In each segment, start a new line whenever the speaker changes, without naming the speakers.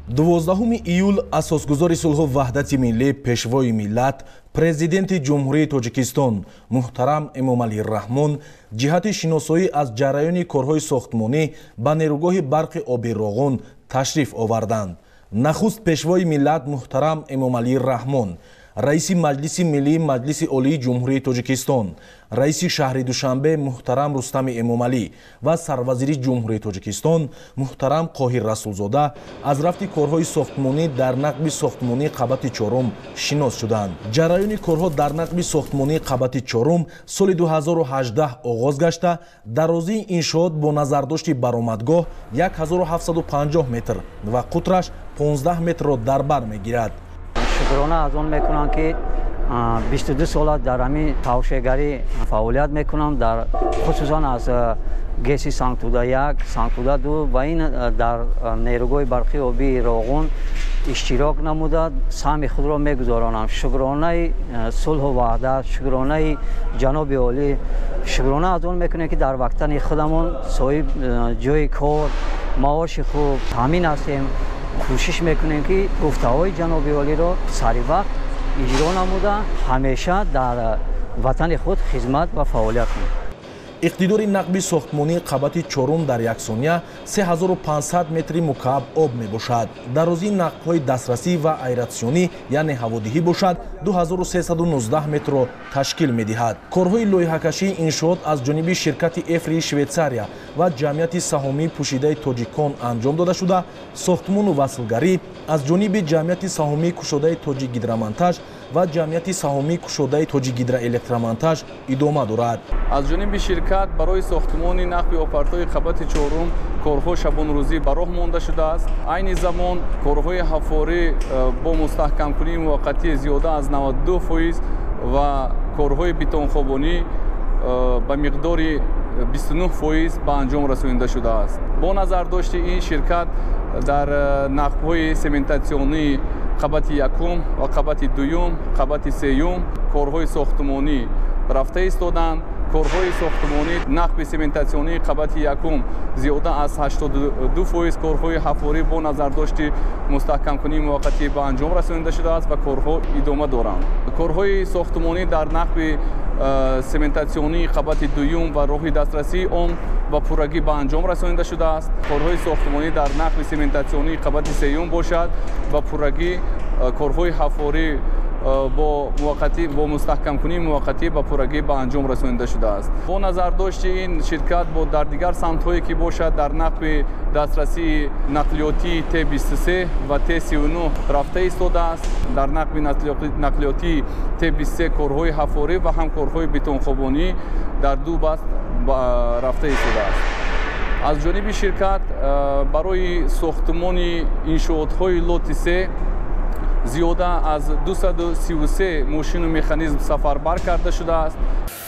12 июл асосгузори сулҳу ваҳдати миллӣ, пешвои миллат, президенти Ҷумҳурии Тоҷикистон муҳтарам Эмомалӣ Раҳмон ҷиҳати шиносоӣ аз ҷараёни корҳои сохтмонӣ ба нерӯгоҳи барқи оби Роғун ташриф оварданд. Нахуст пешвои миллат муҳтарам Эмомалӣ Раҳмон, раиси Маҷлиси Миллии Маҷлиси Олии Ҷумҳурии Тоҷикистон, раиси шаҳри Душанбе муҳтарам Рустами Эмомалӣ ва сарвазири Ҷумҳурии Тоҷикистон муҳтарам Қоҳир Расулзода аз рафти корҳои сохтмонӣ дар нақби сохтмонии қабати чорум шинос шуданд. Ҷараёни корҳо дар нақби сохтмонии қабати чорум соли 2018 оғоз гашта, дарозии иншоот бо назардошти баромадгоҳ 1750 метр ва қутраш 15 метрро дар бар мегирад.
Шукрона аз он мекунам, ки 22 сола дар ҳамин тавшегарӣ фаъолият мекунам, дар хусусан аз ГЭСи Сангтуда 1, Сангтуда 2 ва ин дар нерӯгоҳи барқи обии Роғун иштирок намуда, саҳми худро мегузаронам. Шукронаи сулҳу ваҳдат, шукронаи ҷаноби олӣ, шукрона аз он мекунем, ки дар ватани худамон соҳиб ҷои кор, маоши хуб таъмин ҳастем. Кӯшиш мекунем, ки гуфтаҳои ҷаноби олиро сари вақт иҷро намуда, ҳамеша дар ватани худ хизмат ва фаъолият кунем.
Иқтидори нақби сохтмонии қабати чорум дар як сония 3500 метри мукааб об мебошад. Дарозии нақбҳои дастрасӣ ва аэратсионӣ, яъне ҳаводиҳӣ бошад, 2319 метрро ташкил медиҳад. Корҳои лоиҳакашии иншоот аз ҷониби ширкати Эфрии Швейтсария ва ҷамъияти саҳомии пӯшидаи тоҷикон анҷом дода шуда, сохтмону васлгарӣ аз ҷониби ҷамъияти саҳомии кушодаи Тоҷикгидромонтаж ва ҷамъияти саҳомии кушодаи Тоҷикгидроэлектромонтаж идома дорад.
Аз ҷониби ширкат барои сохтмони нақби опартои қабати чорум корҳо шабонрӯзӣ ба роҳ монда шудааст. Айни замон корҳои ҳафорӣ бо мустаҳкамкунии муваққатӣ зиёда аз 92% ва корҳои бетонхобонӣ ба миқдори 29% ба анҷом расонида шудааст. Бо назардошти ин ширкат дар нақбҳои сементатсионии қабати якум ва қабати дуюм, қабати сеюм корҳои сохтмонӣ рафта истоданд. Корҳои сохтмонӣ нақби сементатсионии қабати якум зиёда аз 82% корҳои ҳафорӣ бо назардошти мустаҳкамкунии муваққатӣ ба анҷом расонида шудааст ва корҳо идома доранд. Корҳои сохтмонӣ дар нақби сементатсионии қабати дуюм ва роҳи дастрасии он ба пуррагӣ ба анҷом расонида шудааст. Корҳои сохтмонӣ дар нақби сементатсионии қабати сеюм бошад, ба пуррагӣ корҳои ҳафорӣ бо мустаҳкамкунии муваққатӣ ба пуррагӣ ба анҷом расонида шудааст. Бо назардошти ин ширкат бо дар дигар самтҳое ки бошад, дар нақби дастрасии нақлиётии Т23 ва Т39 рафта истодааст. Дар нақби нақлиётии Т23 корҳои ҳафорӣ ва ҳам корҳои бетонхобонӣ дар ду баст рафта истодааст. Аз ҷониби ширкат барои сохтмони иншоотҳои лоти 3 зиёда аз 233 мошину механизм сафарбар карда шудааст.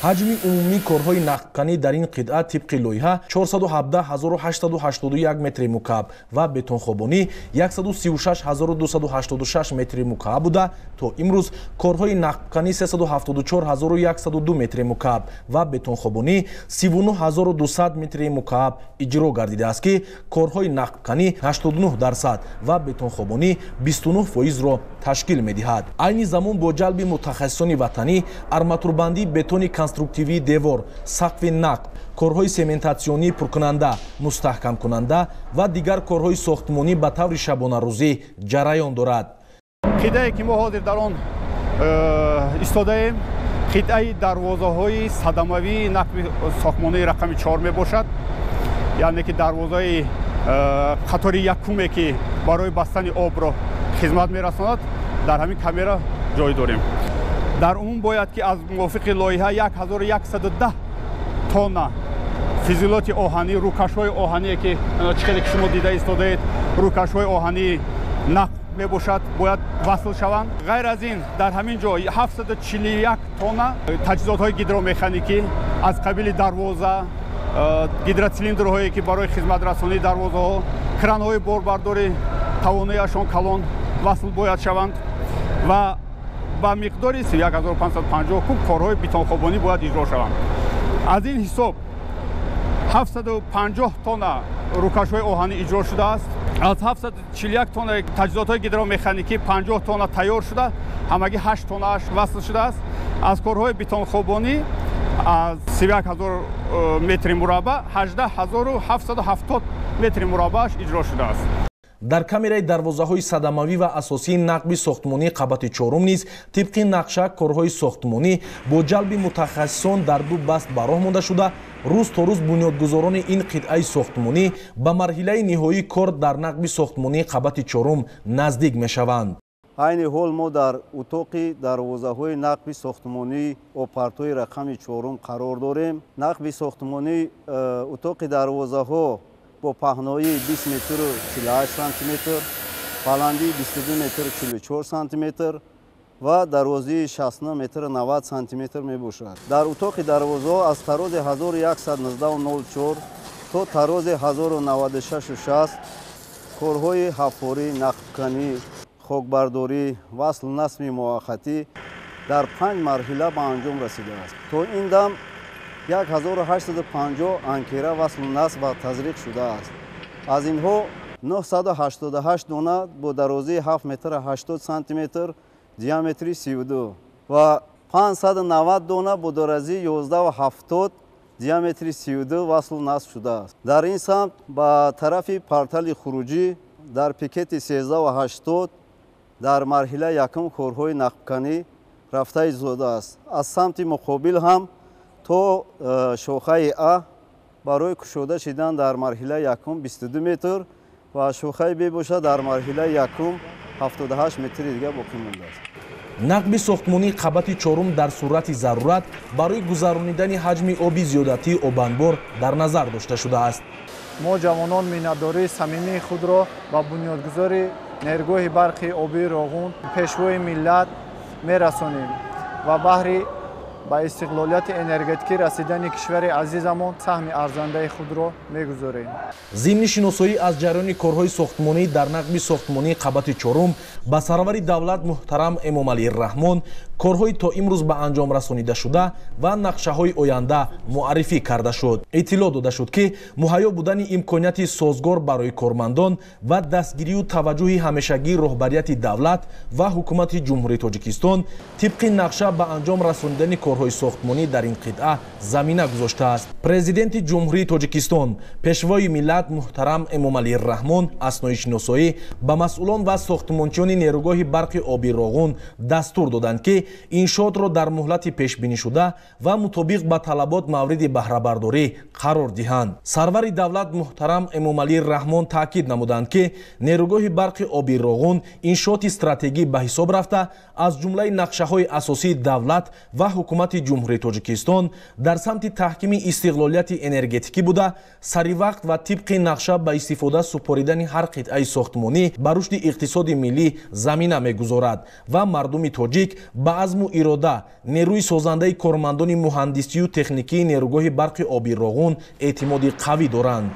Ҳаҷми умумии корҳои нақбканӣ дар ин қитъа тибқи лоиҳа 417881 метри мукааб ва бетонхобонӣ 136286 метри мукааб буда, то имрӯз корҳои нақбканӣ 374102 метри мукааб ва бетонхобонӣ 39200 метри мукааб иҷро гардидааст, ки корҳои нақбканӣ 89% ва бетонхобонӣ 29%-ро ташкил медиҳад. Айни замон бо ҷалби мутахассисони ватанӣ арматурбандии бетони конструктивии девор, сақфи нақб, корҳои сементатсионии пуркунанда, мустаҳкамкунанда ва дигар корҳои сохтмонӣ ба таври шабонарӯзӣ ҷараён дорад.
Қитъае ки мо ҳозир дар он истодаем, қитъаи дарвозаҳои садамавии нақби сохтмонии рақами 4 мебошад, яъне ки дарвозаи қатори якуме, ки барои бастани обро хизмат мерасонад, дар ҳамин камера ҷой дорем. Дар умум бояд ки аз мувофиқи лоиҳа 1110 тонна физилоти оҳанӣ, рӯкашҳои оҳание, ки чӣ хеле ки шумо дида истодаед, рӯкашҳои оҳании нақб мебошад, бояд васл шаванд. Ғайр аз ин дар ҳамин ҷо 741 тонна таҷҳизотҳои гидромеханикӣ аз қабили дарвоза, гидроцилиндрҳое, ки барои хизматрасонии дарвозаҳо, кранҳои борбардори тавонояшон калон васл бояд шаванд ва ба миқдори 1550 куб корҳои бетонхобонӣ бояд иҷро шаванд. Аз ин ҳисоб 750 тонна рӯкашҳои оҳанӣ иҷро шудааст. Аз 741 тонна таҷҳизотҳои гидромеханикӣ 50 тонна тайёр шуда, ҳамагӣ 8 тоннааш васл шудааст. Аз корҳои бетонхобонӣ аз 31 ҳазор метри мураббаъ 18 770 метри мураббааш иҷро шудааст.
Дар камераи дарвозаҳои садамавӣ ва асосии нақби сохтмонии қабати чорум низ тибқи нақша корҳои сохтмонӣ бо ҷалби мутахассисон дар ду баст ба роҳ монда шуда, рӯз то рӯз бунёдгузорони ин қитъаи сохтмонӣ ба марҳилаи ниҳоии кор дар нақби сохтмонии қабати чорум наздик мешаванд.
Айни ҳол мо дар утоқи дарвозаҳои нақби сохтмонии обпартои рақами чорум қарор дорем. Нақби сохтмонии утоқи дарвозаҳо бо паҳноии 20 метру 48 сантиметр, баландии 22 метру 44 сантиметр ва дарозии 69 метру 90 сантиметр мебошад. Дар утоқи дарвозаҳо аз тарози 1119,04 то тарози 1096,60 корҳои ҳаффорӣ, нақбканӣ, хокбардорӣ, васлу насби муваққатӣ дар панҷ марҳила ба анҷом расидааст. То ин дам 1850 анкера васлу насб ва тазриқ шудааст. Аз инҳо 988 дона бо дарозии 7 метр 80 сантиметр, диаметри 32 ва 590 дона бо дарозии 11,70, диаметри 32 васлу насб шудааст. Дар ин самт ба тарафи портали хуруҷӣ дар пикети 13,80 дар марҳилаи якум корҳои нақбканӣ рафта истодааст. Аз самти муқобил ҳам то шохаи А барои кушода шидан дар марҳилаи якум 22 метр ва шохаи Б бошад, дар марҳилаи якум 78 метри дига боқӣ мондааст.
Нақби сохтмонии қабати чорум дар сурати зарурат барои гузаронидани ҳаҷми оби зиёдатии обанбор дар назар дошта шудааст.
Мо, ҷавонон, миннатдории самимии худро ба бунёдгузори нерӯгоҳи барқи обии Роғун, Пешвои миллат мерасонем ва баҳри ба истиқлолияти энергетикӣ расидани кишвари азизамон саҳми арзандаи худро мегузорем.
Зимни шиносоӣ аз ҷараёни корҳои сохтмонӣ дар нақби сохтмонии қабати чорум ба сарвари давлат муҳтарам Эмомалӣ Раҳмон корҳои то имрӯз ба анҷом расонидашуда ва нақшаҳои оянда муаррифӣ карда шуд. Иттилоъ дода шуд, ки муҳайё будани имконияти созгор барои кормандон ва дастгирию таваҷҷӯҳи ҳамешагии роҳбарияти давлат ва ҳукумати Ҷумҳурии Тоҷикистон тибқи нақша ба анҷом расонидани корҳои сохтмонӣ дар ин қитъа замина гузоштааст. Президенти Ҷумҳурии Тоҷикистон, Пешвои миллат муҳтарам Эмомалӣ Раҳмон аснои шиносоӣ ба масъулон ва сохтмончиёни нерӯгоҳи барқи оби Роғун дастур доданд, ки иншоотро дар муҳлати пешбинишуда ва мутобиқ ба талабот мавриди баҳрабардорӣ қарор диҳанд. Сарвари давлат муҳтарам Эмомалӣ Раҳмон таъкид намуданд, ки нерӯгоҳи барқи оби Роғун иншооти стратегӣ ба ҳисоб рафта, аз ҷумлаи нақшаҳои асосии давлат ва ҳукумати Ҷумҳурии Тоҷикистон дар самти таҳкими истиқлолияти энергетикӣ буда, саривақт ва тибқи нақша ба истифода супоридани ҳар қитъаи сохтмонӣ ба рушди иқтисоди миллӣ замина мегузорад ва мардуми тоҷик ба азму ирода, нерӯи созандаи кормандони муҳандисию техникии нерӯгоҳи барқи оби Роғун эътимоди қавӣ доранд.